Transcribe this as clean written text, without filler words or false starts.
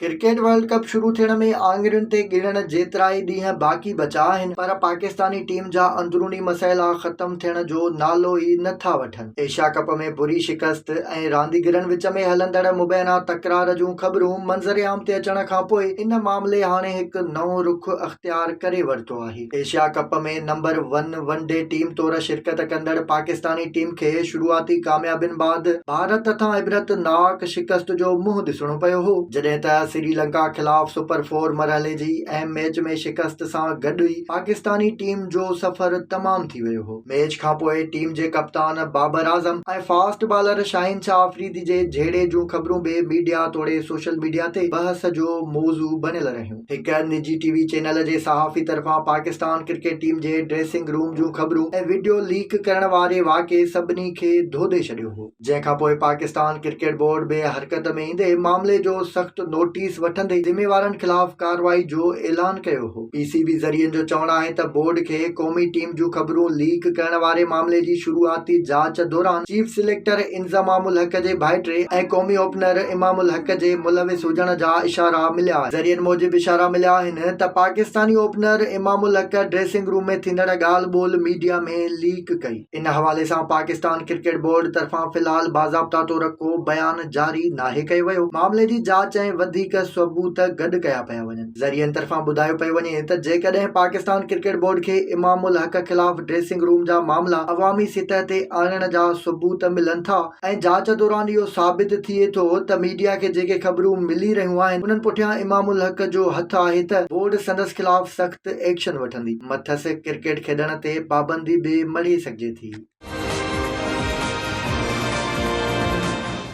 Cricket world cup شروع ٿيڻ ۾ آڱرين تي ڳڻڻ جيترا ئي ڏينهن باقي بچا آهن پر پاڪستاني ٽيم جا اندروني مسئلا ختم ٿيڻ جو نالو ئي نه ٿا وٺن. ايشيا ڪپ ۾ بري شڪست ۽ رانديگرن وچ ۾ هلندڙ مبينا تڪرار جون خبرون منظرعام تي اچڻ کانپوء ان معاملي هاڻي هڪ نئون رخ اختيار ڪري ورتو آهي. Asia cup ۾ number one one day team طور شرڪت ڪندڙ پاڪستاني ٽيم کي شروعاتي ڪاميابين بعد ڀارت هٿان عبرتناڪ شڪست جو منهن ڏسڻو پيو هو، جڏهن ته سريلنڪا خلاف سپر فور مرحلي جي اهم ميچ ۾ شڪست سان گڏ ئي پاڪستاني ٽيم جو سفر تمام ٿي ويو هو. ميچ کانپوء ٽيم جي ڪپتان بابر اعظم ۽ فاسٽ بالر شاهين شاهه آفريدي جي جهيڙي جون خبرون به ميڊيا توڙي سوشل ميڊيا تي بحث جو موضوع بڻيل رهيون. هڪ نجي ٽي وي چينل جي صحافي طرفان پاڪستان ڪرڪيٽ ٽيم جي ڊريسنگ روم جون خبرون ۽ وڊيو ليڪ ڪرڻ واري واقعي سڀني کي ڌوڌي ڇڏيو هو. جنهن کانپوء پاڪستان ڪرڪيٽ بورڊ به حرڪت ۾ ايندي معاملي جو سخت نوٽيس وٺندي ذميوارن خلاف ڪارروائي جو اعلان ڪيو هو. پي سي بي ذريعن جو چوڻ آهي ته بورڊ کي قومي ٽيم جون خبرون ليڪ ڪرڻ واري معاملي جي شروعاتي جاچ دوران چيف سليڪٽر انضمام الحق جي ڀائٽي ۽ قومي اوپنر امام الحق جي ملوث هجڻ جا اشارا مليا آهن. ذريعن موجب اشارا مليا آهن ته پاڪستاني اوپنر امام الحق ڊريسنگ روم ۾ ٿيندڙ ڳالهه ٻولهه ميڊيا ۾ ليڪ ڪئي. ان حوالي سان پاڪستان ڪرڪيٽ بورڊ طرفان في الحال باضابطا طور ڪو بيان جاري ناهي ڪيو ويو، معاملي جي جاچ ۽ وڌيڪ ثبوت گڏ ڪيا پيا وڃن. ذريعن طرفان ٻڌايو پيو وڃي ته جيڪڏهن پاڪستان ڪرڪيٽ بورڊ کي امام الحق خلاف ڊريسنگ روم جا معاملا عوامي سطح تي آڻڻ جا ثبوت ملن ٿا ۽ جاچ دوران اهو ثابت ٿئي ٿو ته ميڊيا کي جيڪي خبرون ملي رهيون آهن انهن پٺيان امام الحق جو هٿ آهي ته بورڊ سندس خلاف سخت ايڪشن وٺندي مٿس ڪرڪيٽ کيڏڻ تي پابندي به مڙهي سگهجي ٿي.